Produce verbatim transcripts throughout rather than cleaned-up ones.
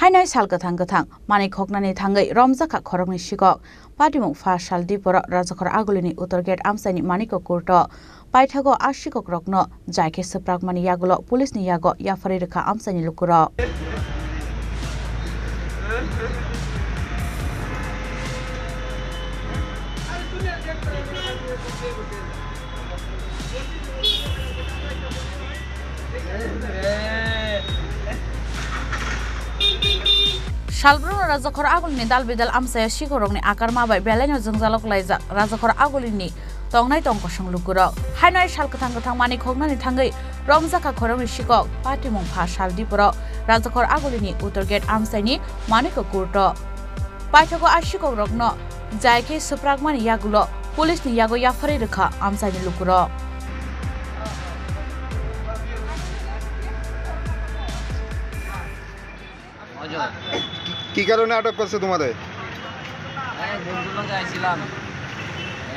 Hainai sal kwthang kwthang manwi khoknani thangwi romjakha khoroknwi sikok. Patimung pha sal diporo Rajakhor Agulini Uttor Gate amchaini Manikyo Court-o paithago a sikokrokno jai khe swprakmani yagulo police-ni yago yapharwi rwkha amchaini lukurok. Salbrum Rajakhor Agulini dal bidal amchaya sikhorokni akarma bai belaino jwngjalok laijak Rajakhor Agulini tongnai tong kosong lukurok. Haino ai sal kwthang kwthang manwi khoknani thangwi romjakha khoroknwi sikok patimung pha sal diporo Rajakhor Agulini Uttor Gate amchaini Manikyo Court-o. Paithago a sikokrokno jai khe swprakmani yagulo police-ni yago yapharwi rwkha amchaini lukurok. Ajay. কি কারণে আটক করছে তোমাদের? আরে, বন্ধুর লগে আইছিলাম।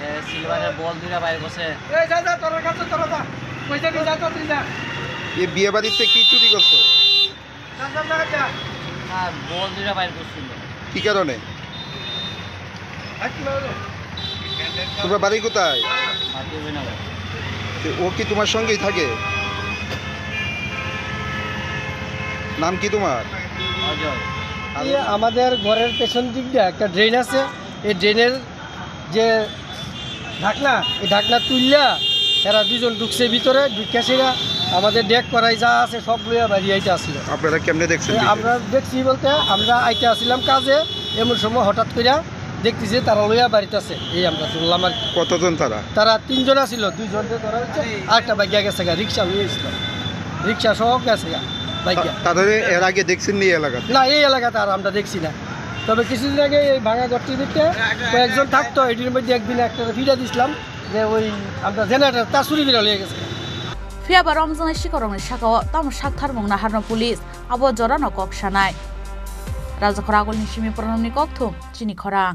এ, সিলভারের বল দুইটা বাইর করছে। এই, যা, যা, তোর কাছে তোরা যা। কই যাবি, যা তো তুই যা। এই বিয়ে বাড়িতে কি চুরি করছো? যা, যা, যা, যা। না, বল দুইটা বাইর করছিল। কি কারণে? তোমার বাড়ি কোথায়? মাটি হবে না ভাই। তো ও কি তোমার সঙ্গেই থাকে? নাম কি তোমার? অজয়। আর এই আমাদের ঘরের পেছন দিক দিয়ে একটা ড্রেন আছে, এই ড্রেনের যে ঢাকনা, এই ঢাকনা তুললা, এরা দুজন ঢুকছে ভিতরে, ঢুকে সেরা আমাদের ডেক করাই যা আছে সব লইয়া বাড়ি আইতে আসলো। আপনারা কেমনে দেখছেন এই বিষয়টা? আমরা দেখছি বলতে আমরা আইতে আসছিলাম কাজে, এমন সময় হঠাৎ করে দেখতেছি তারা লইয়া বাড়িতে আছে, এই আমরা শুনলাম আর কি। কতজন তারা? তারা তিনজন আছিল, দুইজনকে ধরা হচ্ছে, আরেকটা বাইক গেছে গা, রিক্সা লইয়া আসছিল, রিক্সা সহ গেছে গা বাইক। তা-, তাদের এর আগে দেখছেন নি এই এলাকাতে? না, এই এলাকাতে আর আমরা দেখছি না। তবে কিছুদিন আগে এই ভাঙা ঘরটির ভিতরে কয়েকজন থাকতো, এটির মধ্যে একদিন একটা ফিরা দিছিলাম যে ওই আমরা জেনারেটর তা চুরি করে নিয়ে গেছে। Phiya ba romjaknai sikhorokni sakao tamo saktharmung naharno police abo jorano kok sanai. Rajakhor Agulini simi Pranamni kokthum chini khorang.